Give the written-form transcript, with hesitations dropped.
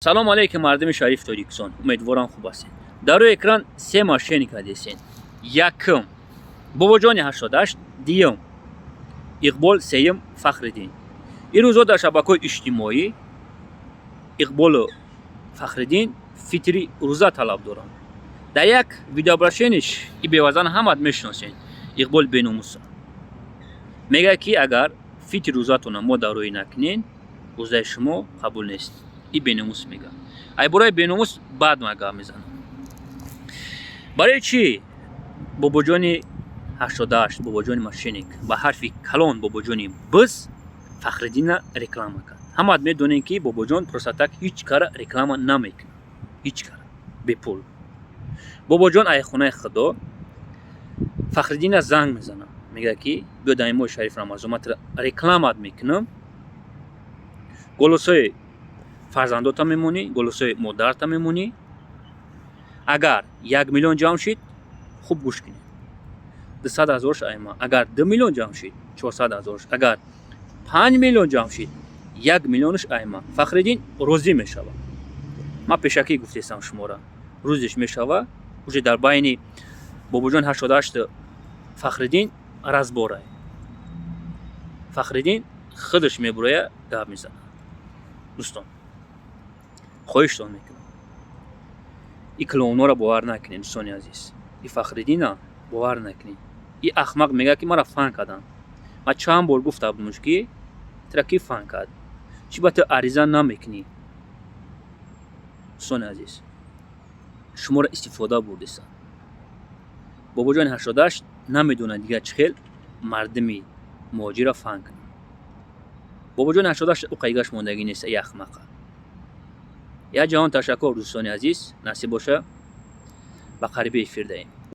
Салому алейкум, мардуми шарифи Тоҷикистон! Умедворам, хуб ҳастед. Дар рӯи экран се мошенника дидесен: якум Бобоҷони 88, дуюм Иқбол, сеюм Фахриддин. Ин рӯзҳо дар шабакаҳои иҷтимоӣ Иқболу Фахриддин фитри рӯза талаб доранд. Дар як видеообращение ш и бевазан, ҳамат мешиносед, Иқбол беномуса мегӯяд, ки агар фитри рӯзатона мо дар рӯй накунен, рӯзаи шумо қабул нест. И беномус мегӯяд. Ай бораи беномус баъд ма гап мезанам. Барои чӣ Бобоҷони 88, Бобоҷони мошенник, ба ҳарфи калон Бобоҷони биз Фахриддина реклама кард? Ҳамаат медонем, ки Бобоҷон просто так ҳеҷ кара реклама намекунад, ҳеҷ кара бепул. Бобоҷон ай хонаи худо Фахриддина занг мезанад, мегӯяд, ки биё, дар моҳи шариф Рамазон ман рекламат мекунам, голосои фарзандота мемонӣ, голосои модарта мемонӣ. Агар 1 миллион ҷамъ шид, хуб гӯш кунед, 200 ҳазорш айма, агар 2 миллион ҷамъ шид, 400 ҳазорш, агар 5 миллион ҷамъ шид, 1 миллионш айма. Фахриддин розӣ мешавад. Ман пешакӣ гуфтестам шуморо, рӯзеш мешава, уже дар байни Бобоҷон 88 Фахриддин разборай. Фахриддин худаш мебуроя, гап мезанад. Дӯстон, хоҳиштон мекунам, и клоунҳоро бовар накунед. Дӯстони азиз, и Фахриддина бовар накунед. И ахмақ мегӯяд, ки маро фан карданд. Ман чанд бор гуфта будамш, ки тура ки фан кард? Чӣ ба ту ариза намекунӣ? Дӯстони азиз, шуморо истифода бурдистанд. Бобоҷони 88 намедонад дигар чӣ хел мардуми муҳоҷирро фан кунад. Бобоҷони 88 уқайгаш мондагӣ нест, и ахмақа. Як ҷаҳон ташаккур, дӯстони азиз. Насиб боша, ба қариби эфир даем.